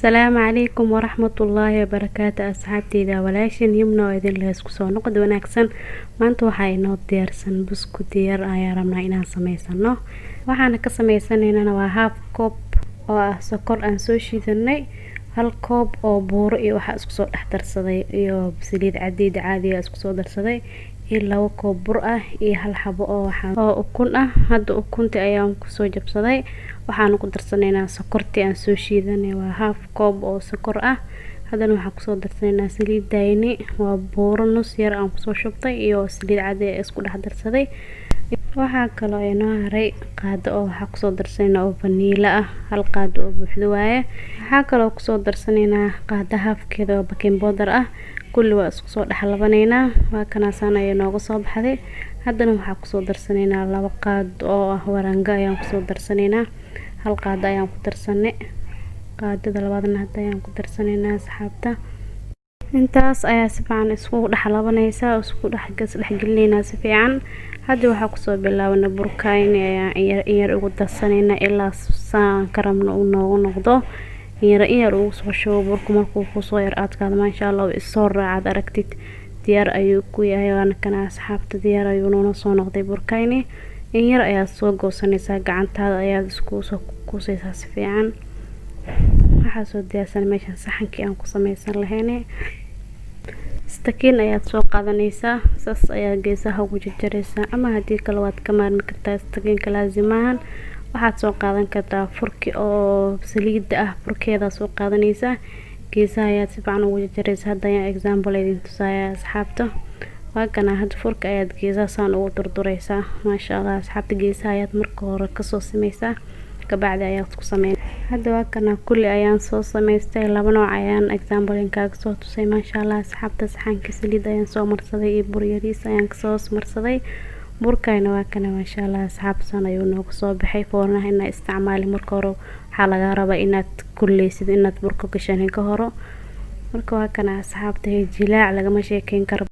Asalaamu calaykum waraxmatullaahi wabarakaatu. Asxaabteyda, walaashin Yumna oo idin leh isku soo noqod wanaagsan. Maanta waxaa inoo diyaarsan buskud yar ayaan rabnaa inaan sameysano. Waxaana ka sameysanaynana waa half koob oo ah sokor aan soo shiidanay, hal koob oo buuro iyo waxaa isku soo dhex darsaday iyo saliid cadeyda caadiga isku soo darsaday, iyo 2 koob bur ah, iyo hal xabo oo waxaa oo ukun ah. Hadda ukunti ayaan kusoo jabsaday. Waxaana ku darsanaynaa sokortii aan soo shiidanay, waa half koob oo sokor ah. Haddana waxaan kusoo darsanaynaa saliid dayni, waa buuro nus yar aan kusoo shubtay iyo saliid cadey isku dhex darsaday. Waxaa kaloo inoo haray qaado oo waxaa kusoo darsanaynaa oo vaniila ah, hal qaado oo buuxdo waaye. Waxaa kaloo kusoo darsanaynaa qaado halfkeeda oo baking powder ah. Kulli waa isku soo dhex labanaynaa. Waa kanaasaan ayay nooga soo baxday. Haddana waxaa kusoo darsanaynaa 2 qaado oo ah warango ayaan kusoo darsanaynaa. Hal qaado ayaan ku darsanay, qaadada labaadna hadda ayaan ku darsanaynaa. Asxaabta, intaas ayaa si fiican isku dhex labanaysaa, isku dhex dhexgelinaynaa si fiican. Hadda waxaa kusoo bilaabana burkayni ayaan inyar inyar ugu darsanaynaa ilaa saan ka rabno uu noogu noqdo. Inyar inyar ugu soo shubo burku. Markuu kusoo yar adkaado, maasha Allah, uu isoo raacaad aragtid, diyaar ayuu ku yahay. Waana kana, asxaabta, diyaar ayuu noona soo noqday burkayni. In yar ayaad soo goosanaysaa, gacantaada ayaad isku soo kuusaysaa si fiican. Waxaa soo diyaarsan meeshan saxankii aan ku sameysan lahayne. Istakiin ayaad soo qaadanaysaa, saas ayaa geesaha ugu jarjaraysaa, ama haddii kale waad ka maarmi kartaa istakiinka, laazimahan. Waxaad soo qaadan kartaa furki oo saliida ah, furkeedaa soo qaadanaysaa, geesaha ayaad si fiican ugu jarjaraysaa. Hadda ayaan example idin tusaaya, asxaabta. Waa kana, hadda furka ayaad geesaha saan ugu durduraysaa. Maasha Allah, asxaabta, geesaha ayaad marka hore kasoo sameysaa, kabacdi ayaad ku sameyn. Hadda waa kana, kulli ayaan soo samaystay. Laba nooc ayaan example kaaga soo tusay. Maasha Allah, asxaabta, saxanka saliid ayaan soo marsaday iyo bur yariis ayaan kasoo hoos marsaday burkayna. Waa kana, maasha Allah, asxaabtan, ayuu nooga soo baxay. Foornaha inaa isticmaali marka hore waxaa lagaa rabaa inaad kuleysid, inaad burka gashanin ka horo. Marka waa kana, asxaabta, jilaac lagama sheekeyn karo.